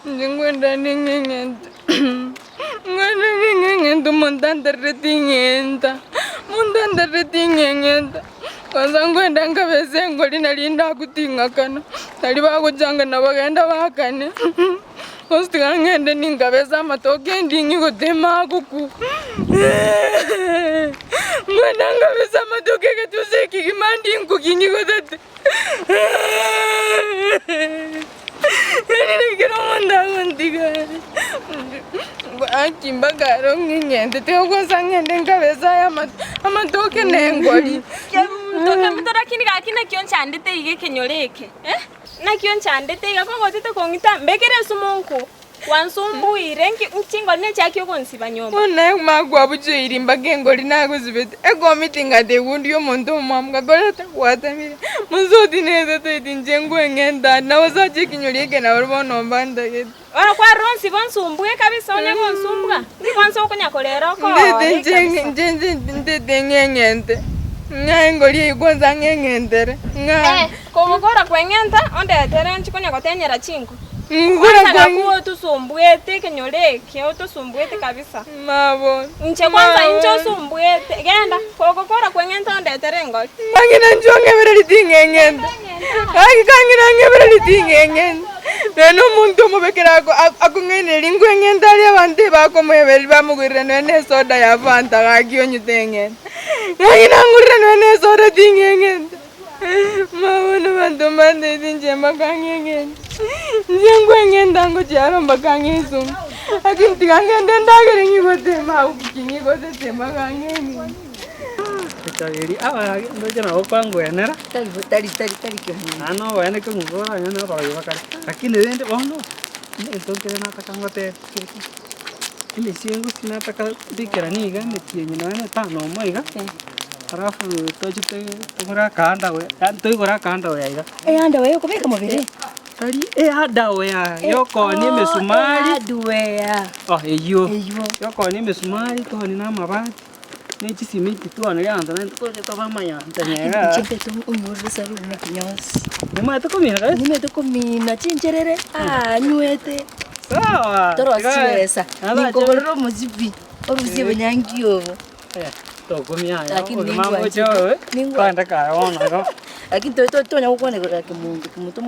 Inche nkwenda ning'eng'ente, nkwenda ning'eng'ente omonto anterere ting'enta, omonto anterere ting'eng'enta, kwanza nkwenda nkabe ase engori nari ndakwe ting'akana, nari bagochanga nabo genda baakane, gose tiga ng'ende ninkabe ase amatoke nding'i gotema agokwa, nkwenda nkabe ase amatoke egetuso ekegima nding'u king'i gotete. Yaani ekero omonto agontiga gaki mpaka aro ng'eng'ente tiga kwanza ng'ende nkabe ase aya amatoke na engori. Kemunto lakini gaki naki onchandete iga ekenyoro eke eh? Naki onchandete iga kogotete kong'ita mbekere esumu nko. Kwansumbuire nki chingori nechiaki ogonsiba nyomba. Bono naye makwabucheiri mpaka engori nagosibete, ekomiti ngategundia omonto omwamu ngakorete gwatamire, mosoti netataeti inche nkweng'enta ande nabo sacha ekinyori eke nabo bono mbantagete. Bono kwarora onsibe onsumbue kabisa onye gonsumbua, nki kwansa okonya korera Ndete okoore inche kabisa. inche inche ntete ng'eng'ente, ng'a engori eywo kwanza ng'eng'entere, ng'a. Eh, kogokora kweng'enta ondetere nchi konya gotenyera chinko. Ngokora Kwanza kwang'e. gakwo otosumbuete ekenyoro eke, otosumbuete kabisa. Mabo. Inche kwanza inche osumbuete, genda, kogokora kweng'enta ondetere engori. Kang'ina inche ong'ebereri ting'eng'enta. Gaki kang'ina ong'ebereri ting'eng'enta. Nonya na omonto omobe ekero ako- ako- akong'ainereria nkweng'enta aria abanto ebakomoebereria bamogorera nonya na esoda ya Fanta gaki onywe teng'enta. Gaki nangorera nonya na esoda ting'eng'enta. Bono abanto mbantebi inche mpaka ng'eng'ente, inche nkweng'enta ngochia aro mpaka ng'esome, lakini tiga ngende ndagere ng'igote maguki ng'igotete mpaka ng'eng'ente. Echageri abage ndoche nabo kwangwenera, Tari bo tari tari tari kemunto. naende noboene keng'usu oranyore na abarogi bakare. Lakini rende bono, egento nkere nataka ngotebie kere ki, emesie ngosi nataka mbikeranie iga emetienyi nonya na etano omo iga. Alafu toche togore akaunderwear, yaani toigore akaunderwear iga. Eunderwear yokobeka mobere? Tari eunderwear yokoonia emesumari. Hardware. Oh eywo. Eywo. Yokoonia emesumari toonie na amabati, ne chisimiti twaoneria abanto naende toche tobe amayanta nyega. Inche ntete onyorere esabuni na ekenyosi. Nimanyete komina kabisa? Nimanyete komina chincherere, aah nywete. Sawa. Torosie chibesa, ninkogorera omosibi, orusie obonyangi obo. Tokumia Lakini obogima ningwanchete, ngocha obe ningwanchete. kwande kaye bono igo. Lakini to- to- tonya gokwana igoro ya kemunto, kemunto.